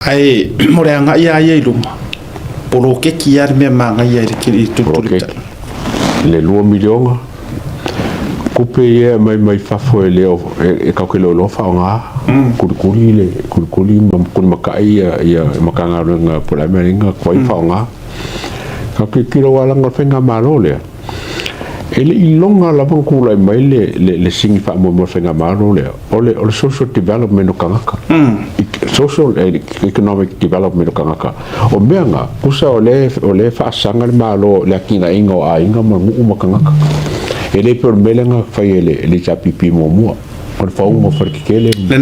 Ae mo le agai lava ia i luma, poloketi lava le mea manaia i le tulitulitai. Le 2 miliona tupe ia e aumai mai fafo e le o e tatou te le o iloa faaaoga, kulikuli le kulikuli ma kulimatai ia Matagaluega po o le a mea e ala ai ona tuai faaaoga. Tatou tilotilo aua leaga o le faigamalo lea, E le i iloga lava ona tulai mai le sini faamoemoe o le faigamalo lea, o le social development o tagata, social and economic development o tagata. O mea na, tusa o lea e faasaga le Malo i le atinaeina o aiga ma nuu ma tagata. E le pei o le mea lea na fai e le HRPP muamua, o le fauga o faletetele ma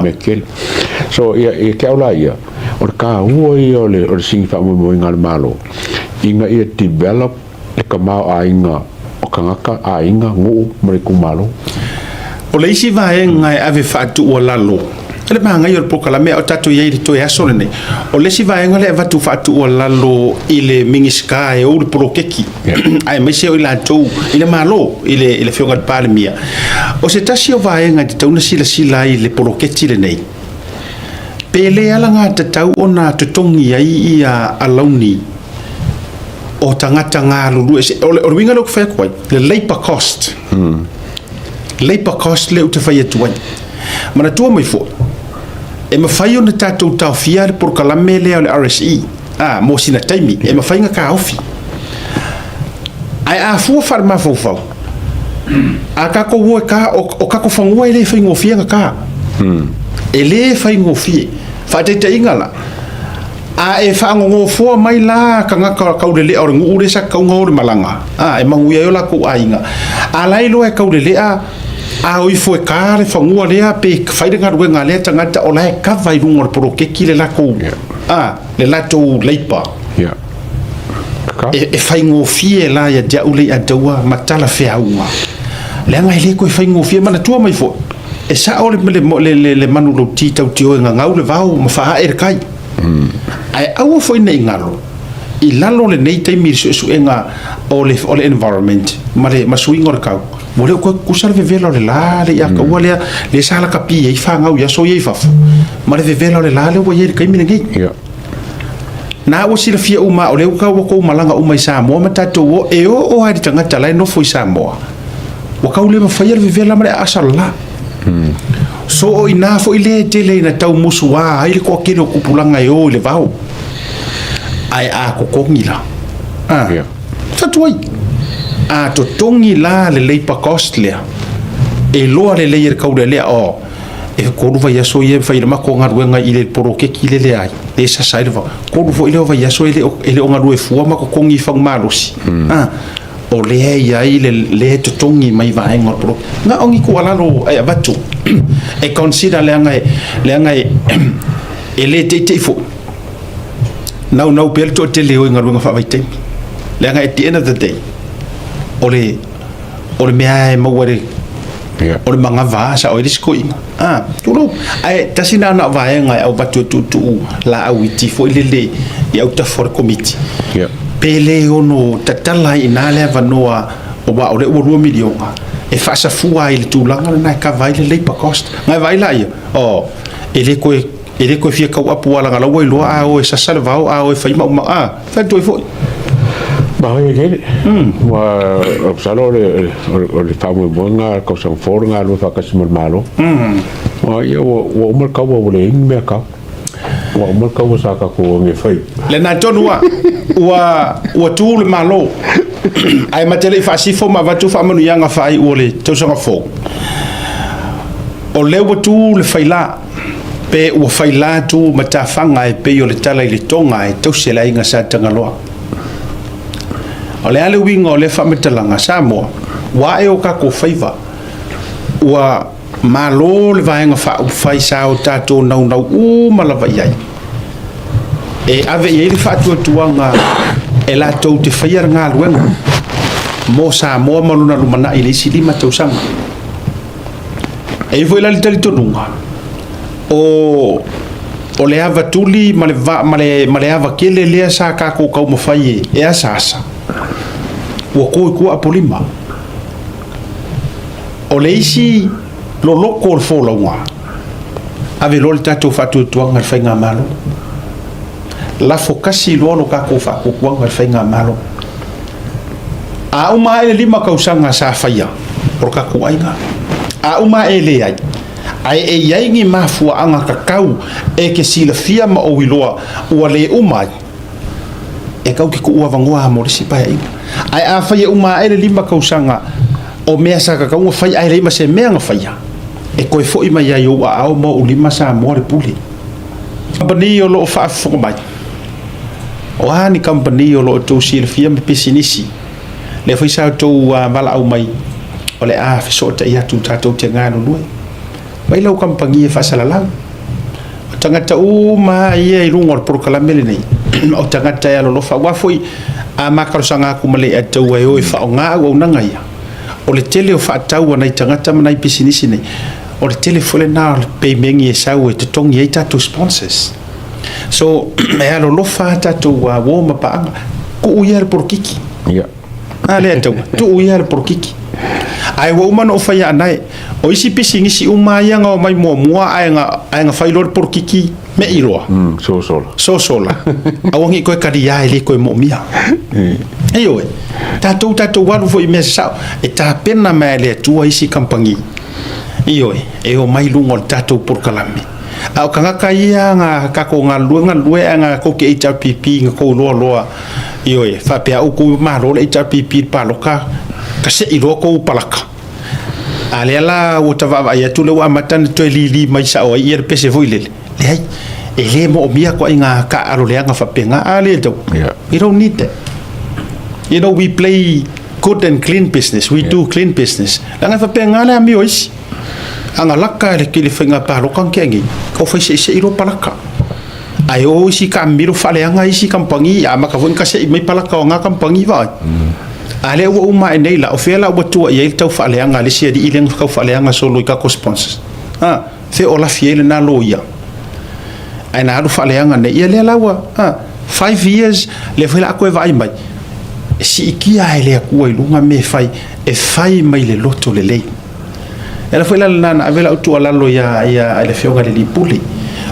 mea tetele. So, ia te au la ia, o le taua ia o le sini faamoemoeina a le Malo, ina ia develop le tamaoaiga o tagata, aiga, nuu ma le itumalo. O le isi vaega e ave faatuualalo, o le manaia o le polokalame a o tatou i ai i le toe aso lenei, o le isi vaega lea e avatu faatuualalo i le Minisita e ou le poloketi, aemaise o i latou i le Malo, i le Afioga i le Palemia, o se tasi o vaega e tatau ona silasila ai i le poloketi lenei, pe le alagatatau ona totogi ai ia alauni o tagata galulue. O le uiga lea ou te fai atu ai, le labour cost. Labour cost lea ou te fai atu ai. Manatua mai foi, e mafai ona tatou taofia le polokalame lea o le RSE, mo sina taimi, e mafai ona taofi. Ae a fua faalemafaufau, a tatou o e ta, o tatou fanua e le faigofie ona ta. E le faigofie. Faataitaiga la, A e faagogofoa mai la tagata taulelea o le nuu lea sa tatau ona o i le malaga, a, e manuia ai o latou aiga, a la e iloa e taulelea a o ifo e ta le fanua lea pe fai le galuega a lea tagata o la e kava i luga o le poloketi le latou, a, le latou leipa. E faigofie la ia te au Leiataua ma talafeauga, leaga e le toe faigofie. Manatua mai foi, E sao le manulauti tautio e gagau le vao ma faaae le tai. Ae aua foi ne i galo, i lalo o lenei taimi i le suesuega o le environment ma le suiga o le tau, ua le o toe tutusa le vevela o le la le iataua lea, lea sa lakapi ai fanau i aso ia i fafo, ma le vevela o le la lea ua i ai i le taimi lenei. Na ua silafia uma, o lea ua tou malaga uma i Samoa ma tatou o, e oo lava i le tagata la e nofo i Samoa, ua tau le mafaia le vevela ma le aasa o le la. So o i ina foi lea e tele ina tau musuā ai le toatele o tupulaga e o i le vao. Ae a totogi la, a, fatu ai, a totogi la le labour cost lea, e iloa lelei e le taulealea, oh, e 3 vaiaso ia e fai ai le matou galuega i le poloketi lea e leai, lea e sasa ai le vao. 3 foi lea o vaiaso e le o galue fua ma totogi i fagu malosi. A, o lea e i ai le lea e totogi mai vaega o le poloketi. Na o ni tuualalo e avatu e consider leaga e, leaga e, e le teitei foi. Naunau pea le toatele e o i galuega faavaitaimi. Leaga at the end of the day, o le, o le mea e maua le, o le manava sa o ai le isi toeaina. Ah, tulou. Ae tasi lena na o vaega e avatu e tuutuu laau iti foi lele i autafa o le komiti. Pe le ono tatala ai i ina le avanoa aua o lea ua 2 miliona e faasafua ai i le tulaga lena e kava ai le labour cost. Ngai vaai laia, oh, e le toe e le toe fia tauapu aua leaga la ua iloa a o e sasa le vao, a o e fai maumau, a, fai atu ai foi. Manaia tele. Ua masalo o le faamoemoega o le tausaga fou le galulue faatasi ma le Malo. Ua ia ua uma le taua ua leai ni mea tau. Ua uma le taua sa tatou agi e fai. Lena tonu lava, ua tu le Malo, ae ma te le i faasifo ma avatu faamanuiaga faaiu o le tausaga fou, o lea ua tu le faila. Pe ua faila atu matafaga e pei o le tala i le toga e tausi e le aiga Sa Tagaloa. O le a le uiga o lea faamatalaga? Samoa, ua ae o tatou faiva, ua malo le Vaega Faaupufai sa o tatou naunau uma lava i ai, e ave i ai le faatuatuaga e latou te faia le galuega mo Samoa ma lona lumanai i le isi 5 tausaga. E i ai foi la le talitonuga, o, o le ava tuli ma le, va, ma le, ma le ava tele lea sa tatou taumafai e, e asaasa, ua to i tua Apolima. O le isi loloto o le folauga, ave loa le tatou faatuatuaga i le faigamalo. Lafo kasi loa lo kakou faakuakuaga i le faigamalo. A uma ae le 5 kausaga sa faia o lo kakou aiga. A uma ae e leai, ae e i ai ni mafuaaga tatau e te silafia ma ou iloa ua le uma ai, e tau te tuu avanoa mo le isi paeaiga. Ae afai e uma ae le 5 kausaga o mea sa tatau ona fai ae leai ma se mea na faia, e toe foi mai ai i ou aao ma ou lima Samoa le pule. Kamupani o lo o faafofoga mai, o a ni kamupani o lo o outou silafia ma pisinisi, lea foi sa outou valaau mai o le a fesootai atu tatou te galulue. Mai lau kamupani e faasalalau. O tagata uma lava ia i luga o le polokalame lenei, o tagata e alolofa. Aua foi a ma talosaga atu ma le Ataua e o e faaaoga auaunaga ia, o le tele o faatau a nai tagata ma nai pisinisi nei, o le tele foi lena o le peimeni e sau e totogi ai tatou sponsors. So, e alolofa lava tatou uo ma paaga. Tuu ia le polokiki. Ia. A lea Ataua, tuu ia le polokiki. Ae ua uma ona ou fai anae, o isi pisinisi uma ia na omai muamua ae na, ae na fai loa le polokiki, me'i loa. Sosola. Sosola. Aua ne i toe taliā e le toe moomia. Ioe. Tatou tatou alu foi i mea sasao, e tapena mai e le Atua isi kamupani. Ioe, e omai i luga o le tatou polokalame. A o tagata ia na tatou galulue galulue ae na tou te HRPP na tou iloa loa, ioe, faapea outou malo le HRPP i le palota, kasei loa tou palaka. A lea la ua ta vaavaai atu lea ua amata ona toe lili mai sao ai ia le pese foi lele. Leai, e le moomia ituaiga taaalo leaga faapena. A lea tau, we don't need that. You know, we play good and clean business. We do clean business. Leaga e faapena le amio a isi. A na laka e le faiga palota na tea nei, tau fai seisei loa palaka. Ae o isi taamilo faaleaga isi kamupani, amata foi ona kasei mai palaka o na kamupani vaai. A lea ua uma ae nei la, o fea la ua tua i ai le tau faaleaga a le isi alii lea na tau faaleaga solo i tatou sponsors? Ha, fea o lafi ai lena loia? Ae na alu faaleaga nei, ia lea la ua, ha, 5 years, lea foi la a toe vaai mai, e siitia lava e le Atua i luga mea e fai, e fai mai le loto lelei. E ala foi la lena na ave lau tuualalo ia ia le Afioga i le Alii Pule.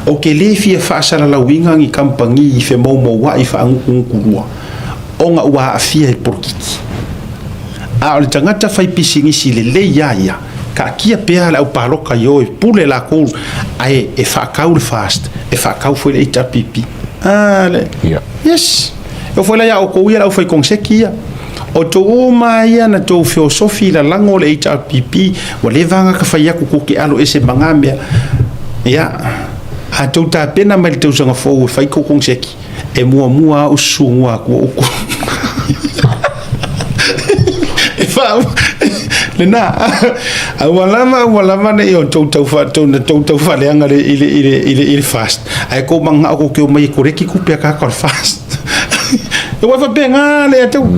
Ou te le fia faasalalauina ni kamupani i femoumouai faagutugutu lua ona ua aafia i le polokiki. A o le tagata fai pisinisi lelei lava ia, taatia pea le au palota i o e pule latou ae e faatau le FAST, e faatau foi le HRPP. A le. Yes. E oo foi la ia outou ia le aufai koneseki ia. O outou uma ia na tou feosofi lalago le HRPP, ua leva ona ka fai atu tou te alo ese ma na mea. Ia, a tou tapena mai le tausaga fou e fai tou koneseki, e muamua lava ou susugua atu outou. E faa lena. Aua lava, aua lava ne i outou tau fa tou na tou tau faaleaga le i le i le i le i le FAST. Ae tou manao tou te omai e koleki tupe a tagata o le FAST. Aua e faapena le tou.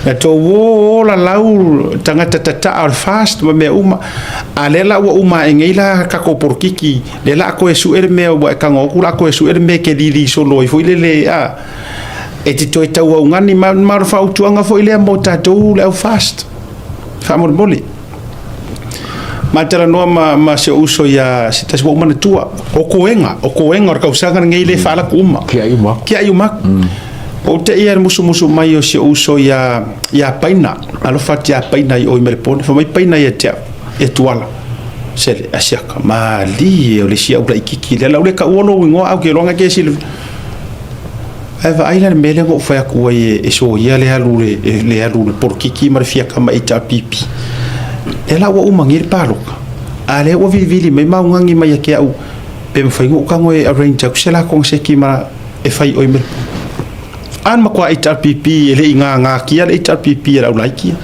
Na tou o o lalau tagata tataa o le FAST ma mea uma. A lea la ua uma ae nei la tatou polokiki, lea la a toe sue le mea ua e tago atu la a toe sue le mea e te lili solo ai foi lele a. E te toe tauaugani ma ma o le fautuaga foi lea mo tatou le au FAST. Faamolemole. Ma talanoa ma, ma si ou uso ia se tasi ua ou manatua, o koega, o koega o le kausaga lenei le faalaku uma. Kiai uma aku. Kiai uma aku. Ou te ia le musumusu mai o si ou uso ia, ia Paina, alofa atu ia Paina i o i Melepone, fai mai Paina ia te au, e Tuala. Sele, asiaka, malie o le isi au laititi lea, lau le taua lou igoa au ke iloa na ke silafia. Ae vaai la le mea lea na ou fai atu ai e soia le alu le alu le polokiki ma le fiaka ma HRPP. Lea la ua uma nei le palota. A lea ua vilivili mai ma augani mai ia te au pe mafai ona ou tago e arrange atu se la koneseki ma e fai oi me. A na matua HRPP e le i gagatia le HRPP e le au laiti ia.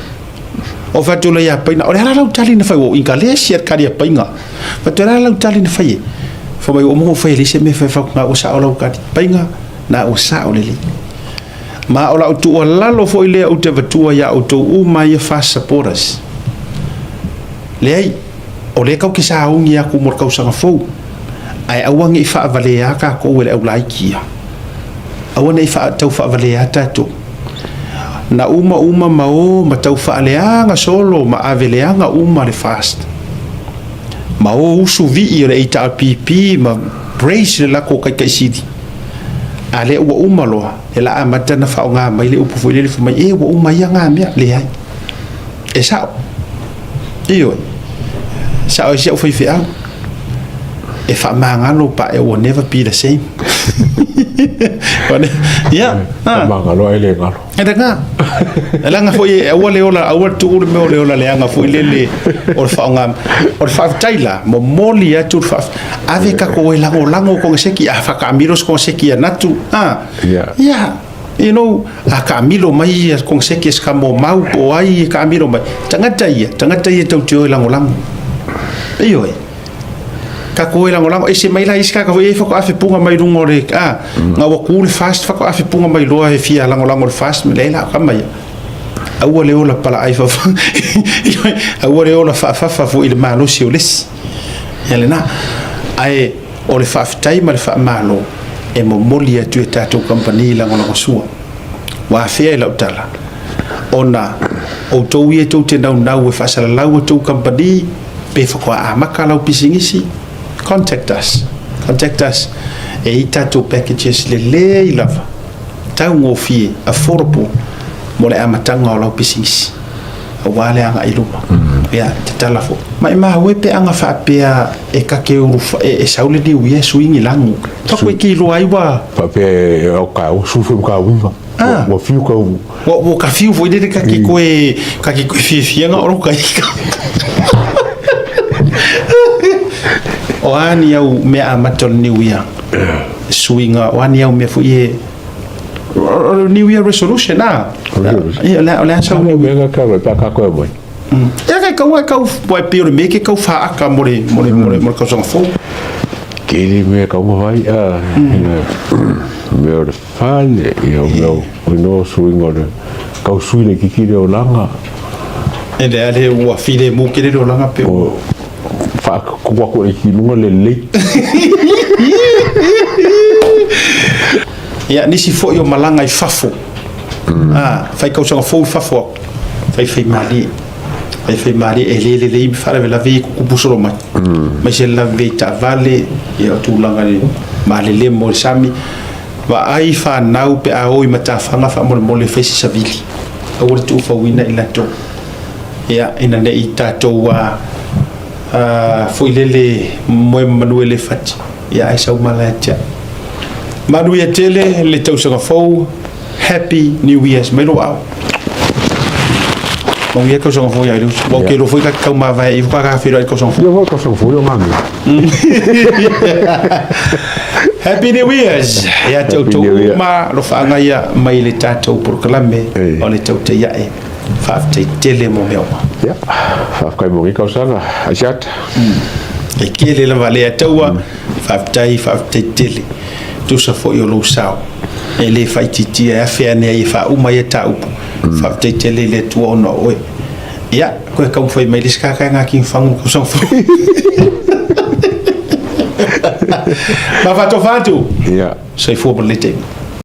Ou fai atu loa ia Paina, o le a la lau tali na fai ua ou Ingalesi a le tali a Paina. Fai atu, o le a la lau tali na fai e? Fai mai, ua uma ona ou fai e leai se mea e fai, fai atu, na ua sao lau tali. Paina, na ua sao lelei. Ma o lau tuualalo foi lea ou te avatua ia outou uma ia FAST supporters. Leai, o lea tatou te sauni atu mo le tausaga fou, ae aua ne i faavalea tatou e le au laiti ia. Aua ne i tau faavalea tatou. Na uma uma ma o ma tau faaleaga solo ma ave leaga uma le FAST. Ma o usu vii o le HRPP ma praise le lako taitaisili. A lea ua uma loa, e la amata na faaaoga mai le upu foi lele fai mai, e ua uma ia ngā mea. Leai. E sao. Ioe. Sao ai si au faifeau. E faamagalo pa it will never be the same. Ia. Faamagalo ai le galo. E lena. E leaga foi e aua le ola, aua le tuu le mea o le ola leaga foi lele o le faaaoga. O le faafetai la, momoli atu le faafetai. Ave tatou e lagolago koneseki, a fakaamilo se koneseki a natu. Ah. Yeah. You know, a kaamilo mai ia koneseki e se ka mōmau po o ai e kaamilo mai. Tagata ia, tagata ia tou te o e lagolago. Ioe. Tatou o e lagolago, ese mai la isi tagata foi e faatoa fepuga mai luga o le, a, na ua tu le FAST faatoa fepuga mai loa e fia lagolago le FAST, leai la kama ia. Aua le ola palaai fafa, aua le ola faafafa foi i le malosi o le isi. Ia lena. Ae o le faafetai ma le faamalo e momoli atu e tatou kamupani lagolagosua. Ua afea i lau tala, ona outou ia tou te naunau e faasalalau a tou kamupani pe faatoa amata lau pisinisi, contact us. Contact us. E i tatou packages lelei lava, taugofie, affordable, mo le amataga o lau pisinisi, aua le agai i luma. Ia, tatala foi. Maimau e pe aga faapea e ka ke uru e sau le niu ia e sui ni lagu. Paku e ki loa ai ua... Faapea e au ka u, sui foi ma ka uiga. Ua fiu ka u. Ua ka fiu foi lele ka ki koe, ka ki koe fiafia nga oro ka ika. O a ni au mea amata o le niu ia. Suiga, o a ni au mea foi e... O le New Year resolution, a? Ia, o le a sau niu. Mea ka ka pa ka koe mai. Ia kai kau ai kau wai pei o le mea ke kau whaaka mo le, mo le, mo le, mo le kausaga fou. Kere mea kau mawhai a, mea o le fale, ia mea o no suinga o le kau sui le kiki le olanga. E le ale ua file mu kere le olanga pe. O whaakakua ko e ki lunga le lei. Ia, nisi foi o malaga i fafo. A, fai kausaga fou i fafo aku. Faifaimalie. Faifaimalie e le lelei ma faalavelave ia tutupu solo mai. Aemaise le laveve i taavale, ia o tulaga i le malelemo o le sami. Vaai fanau pe a o i matafaga faamolemole fai se savili. Aua le tuufauina i latou. Ia, ina ne i tatou a, a, foi lele moe ma manu e le fati. Ia ae sau mala ia te au. Manuia tele le tausaga fou. Happy New Year's mai lou aao. Manuia tausaga fou ia i le uso. Ua ou ke iloa foi ta te taumavae i ka feiloai i le tausaga fou. Ia foi tausaga fou ia ngā mea. Happy New Year's ia te outou uma alofaaga ia mai le tatou polokalame o le Tautai Ae. Faafetai tele mo mea uma. Ia, faafetai mo lenei tausaga, Asiata. E tele lava le Ataua, faafetai, faafetai tele. Tusa foi o lou sao, e le faaitiitia e afe ane ai e faauma ia mataupu. Faafetai tele i le Atua ona o oe. Ia, koe taumafai mai le isi tagata e gati fagu i le tausaga fou. Ma faatofa atu. Ia. Soifua ma lelei taimi.